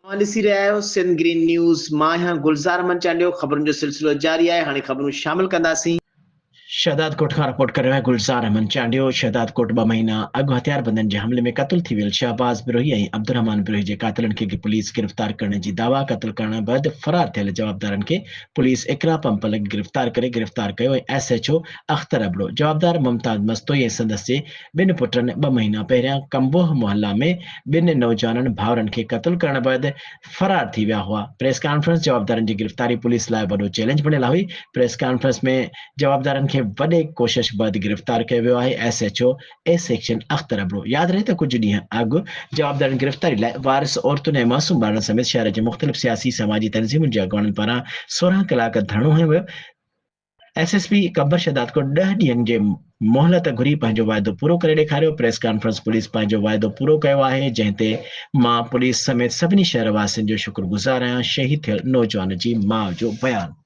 اوهان ڏسي رهيا آهيو سنڌ گرين نيوز، مان آهيان گلزار احمد چانڊيو، خبرن جو سلسلو جاري آهي، هاڻي خبرون شامل ڪنداسين. شهدادڪوٽ کان رپورٽ ڪري رهيو آهي گلزار احمد چانڊيو، شهدادڪوٽ ٻه مهينا اڳ هٿياربندن جي حملي ۾ قتل ٿي ويل شهباز بروهي ۽ عبدالرحمان بروهي جي قاتلن کي پوليس گرفتار ڪرڻ جي دعويٰ، قتل ڪرڻ بعد فرار ٿيل جوابدارن کي پوليس اقرا پمپ لڳ گرفتار ڪري گرفتار ڪيو ۽ S H O Akhtar Abro جوابدار ممتاز مستوئي ۽ سندس جي ٻن پٽن ٻه مهينا پهريان ڪمبوهه محلا ۾ ٻن نوجوانن ڀائرن کي قتل ڪرڻ بعد فرار ٿي ويا هئا. پريس ڪانفرنس جوابدارن جي گرفتاري پوليس لاء وڏو چئلينج بڻيل هئي. پريس ڪانفرنس ۾ جوابدارن کي وڏي ڪوشش بعد گرفتار ڪيو ويو آهي. S H O A section Akhtar Abro ياد رهي ته ڪجهه ڏينهن اڳ جوابدارن گرفتاري لاء وارث عورتن ۽ معصوم ٻارڙن سميت شهر جي مختلف سياسي سماجي تنظيمن جي اڳواڻن پاران 16 ڪلاڪ ڌرڻو هنيو ويو. S S P Qambar Shahdadkot ڏهه ڏينهن جي مهلت گهري پنهنجو واعدو پورو ڪري ڏيکاريو، پريس ڪانفرنس پوليس پنهنجو واعدو پورو ڪيو آهي جنهن تي مان پوليس سميت سڀني شهر واسين جو شڪر گذار آهيان، شهيد ٿيل نوجوان جي ماء جو بيان.